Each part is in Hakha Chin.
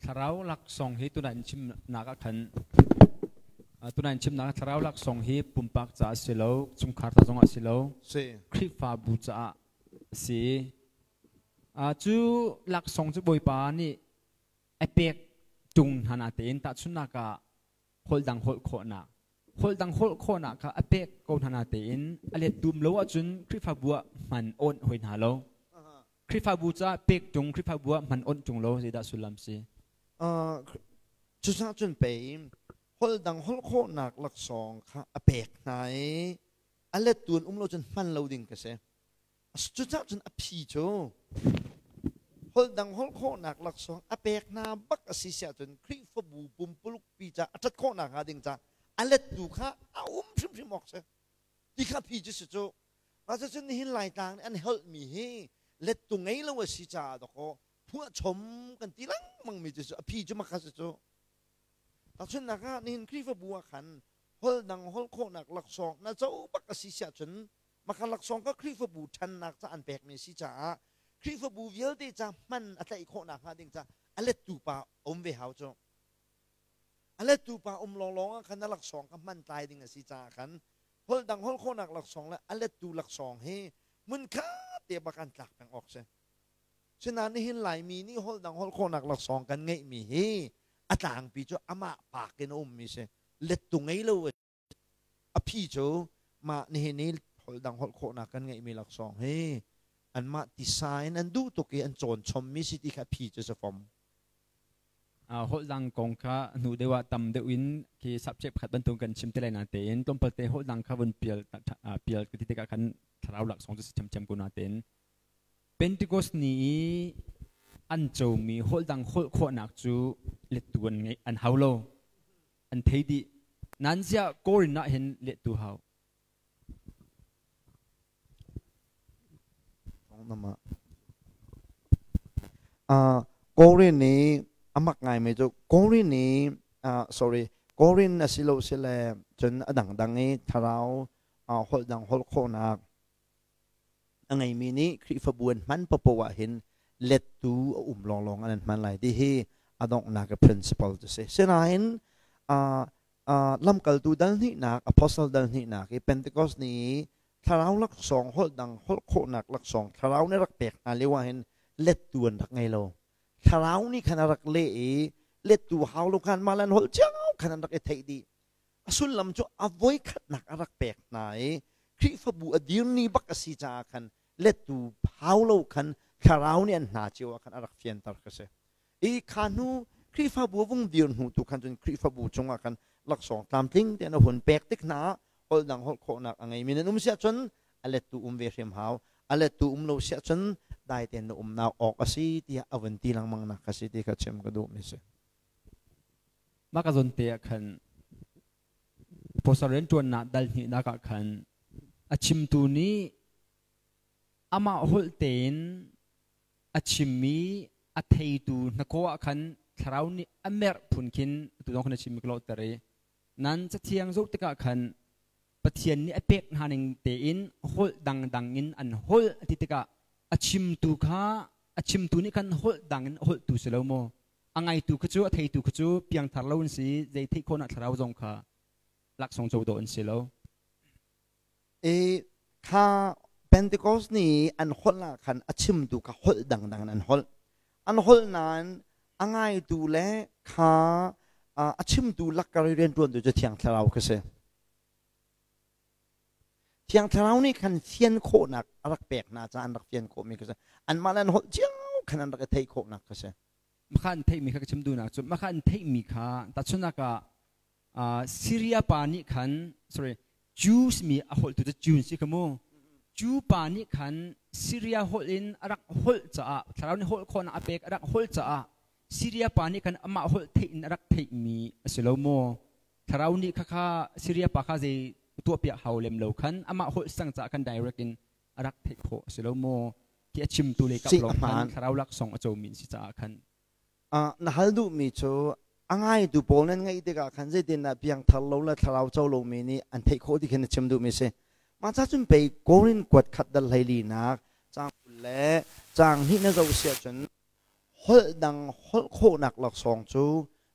Thlarau laksawng hi tunai in chimnak ah khan tunai in chimnak ah thlarau laksawng hi pumpak caah si lo, chungkhar ca zongah si lo, Si. Khrihfabu caah a si. Cu laksawng cu Bawipa nih a pek ṭung hna natein tahchunhnak ah holh dang holh khawhnak holh dang holh khawhnak kha a pek ko hna natein a let dum lo ahcun Khrihfabu ah hman awnh hoi hna lo. Khrihfabu caah pek ṭung, Khrihfabu ah hman awnh ṭung lo, zeidah sullam si? Cucaah cun pei holh dang holh khawhnak laksawng kha a pek hna i a lettu an um lo cun hman lo ding ka si. Cucaah cun a phi cu holh dang holh khawhnak laksawng a pek hna bak a si siah cun Khrihfabu pumpuluk pi ca a ṭhat khawhnak hnga ding ca a lettu kha a um hrimhrim awk si. Ti kha phi cu si cu. Mah cucun nihin Laitlang nih an holhmi hi lettu ngei lo a si caah dawkaw phuahchom kan ti lengmang mi cu a phi cu makha si cu. Tahchunhnak ah nihin Khrihfabu ah khan holh dang holh khawhnak laksawng na co bak a si siah cun Makha laksawng kha Khrihfabu ṭhannak ca an pekmi a si caah Khrihfabu vialte ca hman a tlaih khawh nakhnga ding ca a lettu pa um ve hau cu. A lettu pa um lawnglawng ah khan a laksawng kha hman tlai ding a si caah khan holh dang holh khawhnak laksawng le a lettu laksawng hi hmunkhat te bak an tlak peng awk si. Sinain nihin Laimi nih holh dang holh khawhnak laksawng kan ngeihmi hi a tlangpi cu amah pak in a ummi si. Lettu ngei lo a A phi cu mah nihin i holh dang holh khawhnak kan ngeihmi laksawng hi anmah tisa in an duh tuk i an cawn chommi si ti kha a phi cu si fom. Holh dang kong kha hnu deuh ah tam deuh in khi subject pakhat bantuk kan chim te lai natein tlawmpal te holh dang kha vun pial pial ka ti tikah khan thlarau laksawng cu si ṭhiamṭhiam ko natein Pentecost ni i an comi holh dang holh khawhnak cu lettu an ngeih an hau lo. An thei dih. Nan ziah Korin ah hin lehtu hau. Korin nih a mak ngaimi cu Korin nih sorry Korin a si lo sile cun a dangdang i thlarau holh dang holh khawhnak a ngeimi nih Khrihfabu an hman paohpaoh ah hin lettu a um lawnglawng an hman lai ti hi a donghnak i principle cu si. Sinain lamkaltu dal hnihnak, apostle dal hnihnak i Pentecost ni i thlarau laksawng holh dang holh khawhnak laksawng thlarau nih rak pek hna lio ah hin lettu an rak ngei lo. Thlarau nih khan a rak leh i lettu hau lo khan mah le an holh cio khan an rak i theih dih. A sullam cu a voikhatnak a rak pek hna i Khrihfabu a dirni bak a si caah khan lettu hau lo khan thlarau nih an hna cio ah khan a rak fianter ka si. I kha hnu Khrihfabu a vung dir hnu tu khan cun Khrihfabu cungah khan laksawng tlamtling tein a hun pek tik hna ah holh dang holh khawhnak a ngeimi nan um siah cun a lettu um ve hrim hau. A lettu um lo siah cun dai tein na umnak awk a si tiah a vun ti lengmang nak ka si ti kha chim ka duhmi si. Mah ka zawn te ah khan apostle rianṭuannak dal hnihnak ah khan a chimtu nih amah holh tein a chimmi a theitu hnakaw ah khan thlarau nih a merh phun khin atu zong khan a chimmi ka lawhter i nan cathiang zoh tikah khan Pathian nih a pek hna ning tein holh dangdang in an holh a ti tikah a chimtu kha a chimtu nih khan holh dang in holhtu si lo maw? A ngaitu kha cu a theitu kha cu piangthar lo an si, zei theih khawhnak thlarau zong kha laksawng co dawh an si lo. I kha Pentecost ni an holh ah khan a chimtu kha holh dangdang in an holh. An holh nain a ngaitu le kha a chimtu lakkar i rianṭuantu cu Thiang Thlarau kha si. Thiang Thlarau nih khan fian khawhnak a rak pek hna caah an rak fian khawhmi kha si. Anmah le an holh cio khan an rak i theih khawhnak kha si. Makha an theihmi kha ka chim duhnak cu makha an theihmi kha tahchunhnak ah Syria pa nih khan, sorry, Jews mi a holhtu cu Jews si kha mu. Jew pa nih khan Syria holh in a rak holh caah thlarau nih holh khawhnak a pek a rak holh caah Syria pa nih khan amah holh theih in a rak theihmi a si lo maw? Thlarau nih khakha Syria pa kha zei tuahpiak hau lem lo khan amah holh sang caah khan direct in a rak theih khawh a si lo maw? Khi a chimtu lei kap lawng khan thlarau laksawng a comi si caah khan. Na hal duhmi cu a ngaitu pawl nan ngaih tikah khan zeitindah piangthar lo le thlarau co lomi nih an theih khawh ti khin na chim duhmi si. Mah ca cun pei Korin kuat khat dal 14 nak caang 20 le caang 2 na zoh si ahcun Holh dang holh khawhnak laksawng cu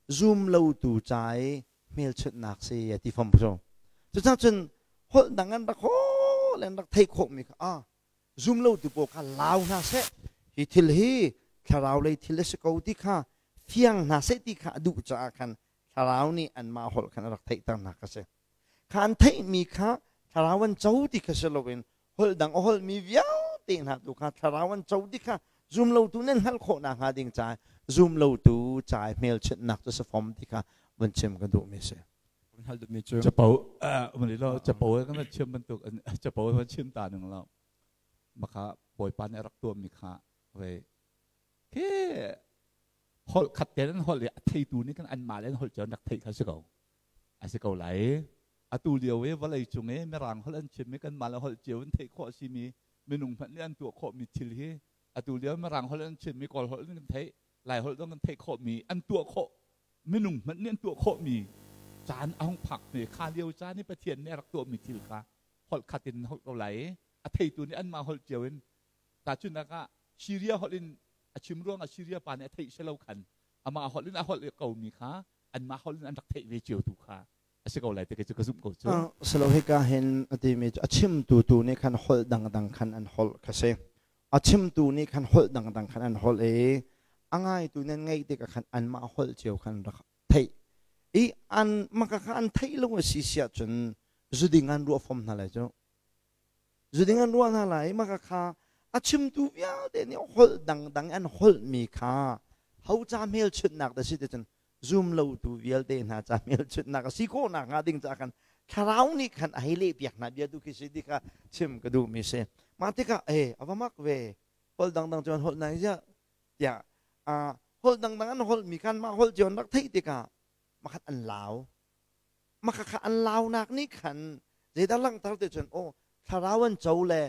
zum lotu ca i hmelchunhnak si a ti fom cu. Cucaah cun holh dang an rak holh an rak theih khawhmi kha ah zum lotu pawl kha lau hna seh hi thil hi thlarau lei thil a si ko ti kha fiang hna seh ti kha a duh caah khan thlarau nih anmah holh khan a rak theihternak a si. Kha an theihmi kha thlarau an co ti kha si loin holh dang a holhmi vialte hna tu kha thlarau an co ti kha zumlotu nan hngalh khawh nakhnga ding caah zumlotu ca i hmelchunhnak cu si fom ti kha vun chim ka duhmi a si. Hal duhmi cu Capo mani lo capo kan chim bantuk capo kan chim ta ning lo maka bawipa nih a rak tuahmi kha ve khi holh khat te an holh i a theitu nih kan anmah le an holh cio an rak theih kha si ko a si ko lai atu lio i vawlei cung i mirang holh an chim i kanmah le holh cio in theih khawh a simi minung hmanh nih an tuah khawhmi thil hi atu lio mirang holh an chimmi kawl holh in kan theih lai holh zong kan theih khawhmi an tuah khawh minung hmanh nih an tuah khawhmi caan a hung phak hme kha lio caan i Pathian nih a rak tuahmi thil kha holh khat in holh ko lai i a theitu nih anmah holh cio in tahchunhnak ah Syria holh in a chim ruangah Syria pa nih a theih silo khan amah holh in a holh komi kha anmah holh in an rak theih ve cio tu kha a si ko lai ti cu ka zumh ko cu. Silo hika hin a timi cu a chimtu tu nih khan holh dangdang khan an holh kha si. A chimtu nih khan holh dangdang khan an holh i a ngaitu nan ngaih tikah khan anmah holh cio khan rak theih. I an maka kha an theih lo a si siah cun zuding an ruah fom hna lai cu. Zuding an ruah hna lai i maka kha a chimtu vialte nih holh dangdang an holhmi kha ho ca hmelchunhnak dah si ti cun zum lotu vialte hna ca hmelchunhnak a si khawh nakhnga ding caah khan thlarau nih khan a hei lehpiak hna bia tu khi si ti kha chim ka duhmi si. Mah tikah e a va mak ve holh dangdang cu an holh nai ziah tiah holh dangdang an holhmi khan mah holh cio an rak theih tikah makhat an lau Makhakha an launak nih khan zeidah langhter ti cun aw thlarau an co le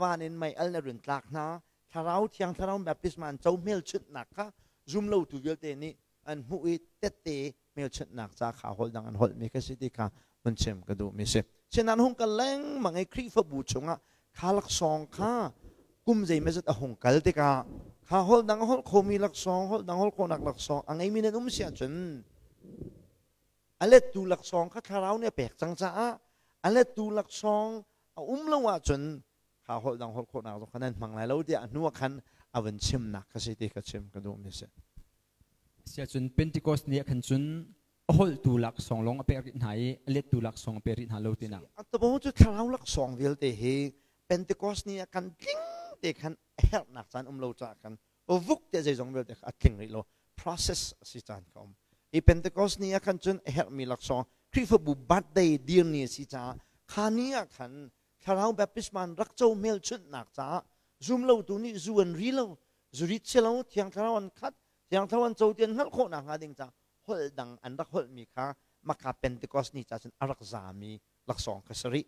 van in mei al na run tlak hna thlarau thiang thlarau baptisma an co hmelchunhnak kha zumlotu vialte nih an hmuh i tette hmelchunhnak ca kha holh dang an holhmi kha si ti kha hun chim ka duhmi si. Sinain hung kal lengmang i Khrihfabu chungah kha laksawng kha kum zeimawzat a hung kal tikah kha holh dang a holh khomi laksawng holh dang holh khawhnak laksawng a ngeimi nan um si ahcun A lettu laksawng kha thlarau nih a pek cang caah a lettu laksawng a um lo ahcun kha holh dang holh khawhnak zong kha nan hmang lai lo tiah a hnu ah khan a vun chimnak kha si ti kha chim ka duhmi a si. Siahcun Pentecost ni ah khan cun a holhtu laksawng lawng a pek rih hna i a lettu laksawng a pe rih hna lo tinak. Atubo cu thlarau laksawng vialte hi Pentecost ni ah khan tling te khan a herhnak caan um lo caah khan vuk te zeizong vialte kha a tling rih lo process a si caan kha um hi Pentecost ni ah khan cun a herhmi laksawng Khrihfabu birthday dir ni a si caah kha ni ah khan thlarau baptisma rak co hmelchunhnak caah zumlotu nih zu an ri lo zurit si lo thiang thlarau an khat thiang thlarau an co ti an hngalh khawh nakhnga ding caah holh dang an rak holhmi kha maka Pentecost ni ca cun a rak zami laksawng kha si rih.